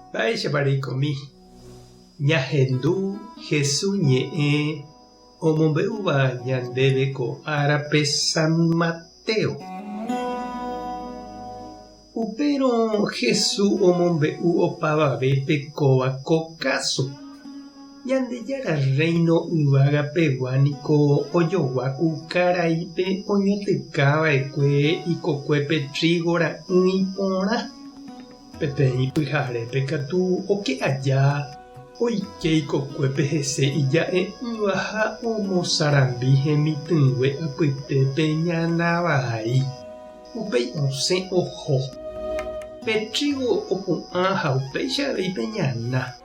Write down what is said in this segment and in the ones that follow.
Mba'éichapa reikomi ñahendu Jesús ñe'ẽ omombe'úva ñandéve ko árape San Mateo? Upérõ Jesús omombe'u opavavépe kóva ko káso. Ñandejára Rréino yvága pegua niko ojogua ku karaípe oñotyka va'ekue ikokuépe trígo ra'ỹi porã. Peteĩ pyharépe katu oke aja oike ikokuépe hese ija'e'ỹva ha omosarambi hemitỹngue apytépe ñana vai. Upéi osẽ oho. Pe trígo opu'ã ha upéicha avei pe ñana.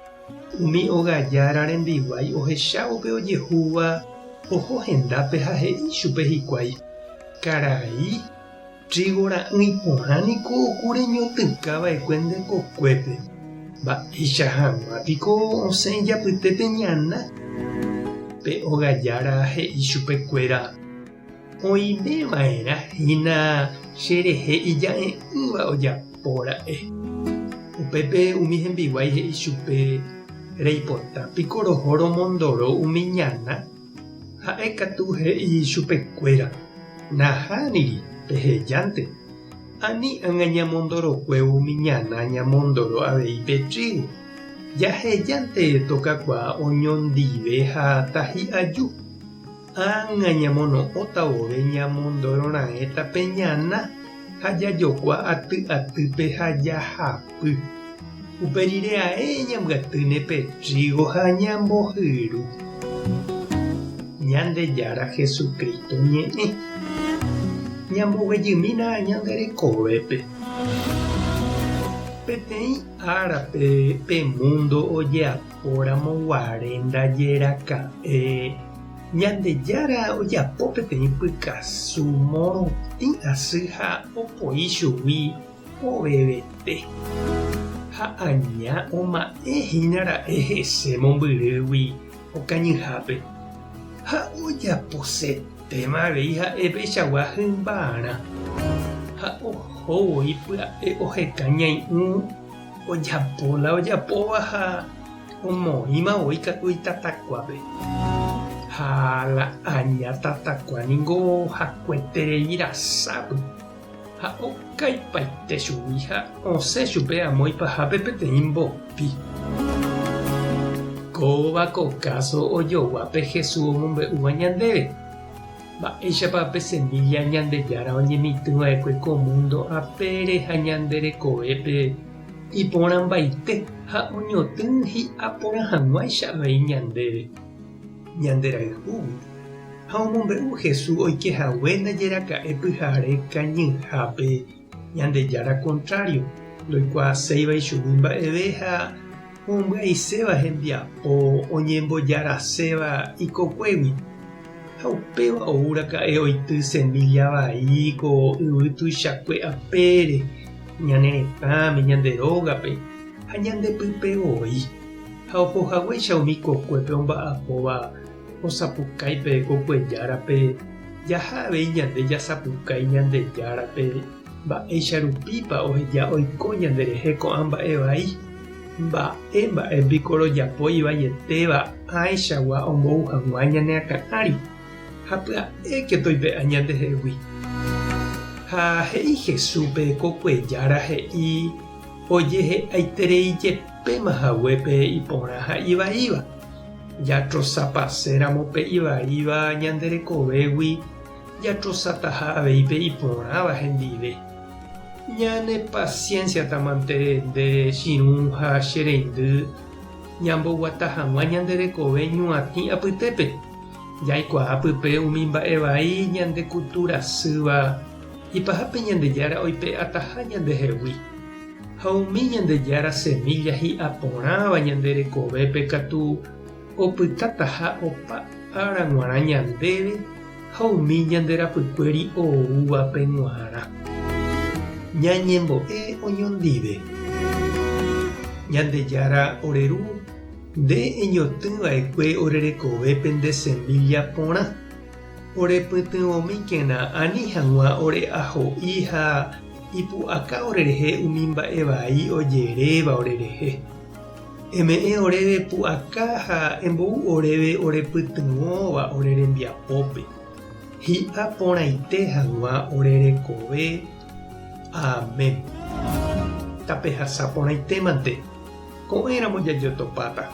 Umi óga jára rembiguái ohechávo pe ojehúva, oho hendápe ha he'i chupe hikuái, Karai, trígo ra'ỹi porã niko ku reñotỹka va'ekue nde kokuépe. Mba'éicha hag̃ua piko osẽ ijapytépe ñana? Pe óga jára he'i chupe kuéra, Oime va'erã hína che rehe ija'e'ỹva ojapo ra'e. Upépe umi hembiguái he'i chupe, Reipota piko roho romondoro umi ñana? Ha'e katu he'i chupekuéra, Nahániri, pehejánte. Ani ág̃a ñamondorokuévo umi ñana ñamondoro avei pe trígo. Jahejánte tokakuaa oñondive ha tahi'aju. Ág̃a ñamono'õta vove ñamondoro raẽta pe ñana ha jajokua aty atýpe ha jahapy. Upe rire ae ñambyatýne pe trígo ha ñambohyru. Ñandejára Jesucristo ñe'ẽ. Ñamboguejymína ñande rekovépe. Peteĩ árape pe múndo ojeapo. Ojapóramo guare ndaje raka'e, Ñandejára ojapo peteĩ pykasu morotĩ asy ha opoi chugui ovevete. Ha aña oma'ẽ hína ra'e hese mombyrýgui okañyhápe, ha ojaposetéma avei ha'e peichagua hymbarã, ha oho voi pya'e oheka ñai'ũ Ojapo la ojapóva ha omoĩma voi katu itatakuápe. Ha la aña tatakua ningo hakueterei rasápy, ha okaipaite chugui ha osẽ chupe amo ipahápe peteĩ mbopi. Kóva ko káso ojogua pe Jesús omombe'úva ñandéve. Mba'éichapa pe semílla Ñandejára oñemitỹ va'ekue ko múndo apére ha ñande rekovépe iporãmbaite ha oñotỹ hi'a porã hag̃uáicha avei ñandéve, ñanderayhúgui? Ha omombe'u Jesús oike hague ndajeraka'e pyhare kañyhápe Ñandejára kontrário, ndoikuaaséiva ichugui mba'eve ha ombyaiséva hembiapo oñembojaraséva ikokuégui. Ha upéva ou raka'e oity semílla vai ko yvy tuichakue apére, ñane retãme, ñande rógape ha ñande pype voi. Ha oho haguéicha umi kokuépe omba'apóva osapukái pe kokuejárape, jaha avei ñande jasapukái Ñandejárape mba'éicha rupípa oheja oiko ñanderehe ko'ã mba'e vai. Mba'e mba'e piko rojapo ivaietéva ãichagua ombou hag̃ua ñane akã ári, ha pya'éke toipe'a ñandehegui. Ha he'i Jesúspe kokuejára he'i ojehe'aiterei jepéma hague pe iporã ha ivaíva. Jatrosapaséramo pe ivaíva ñande rekovégui jatrosataha avei pe iporãva hendive. Ñane pasiénsiatamante nde chirũ ha che reindy ñamboguata hag̃ua ñande rekove ñuatĩ apytépe, jaikuaa pype umi mba'e vai ñande kutu rasýva ipahápe Ñandejára oipe'ataha ñandehegui. Ha umi Ñandejára semílla hi'a porãva ñande rekovépe katu opytataha opa ára g̃uarã ñandéve ha umi ñande rapykuéri oúvape g̃uarã. Ñañembo'e oñondive. Ñandejára ore Ru, nde eñotỹ va'ekue ore rekovépe nde semílla porã. Orepytyvõmíkena ani hag̃ua ore aho'i ha. Ipu'aka orerehe umi mba'e vai ojeréva orerehe. Eme'ẽ oréve pu'aka ha embou oréve orepytyvõva ore rembiapópe, hi'a porãite hag̃ua ore rekove. Amén. Tapehasa porãitémante, ko'ẽramo jajotopáta.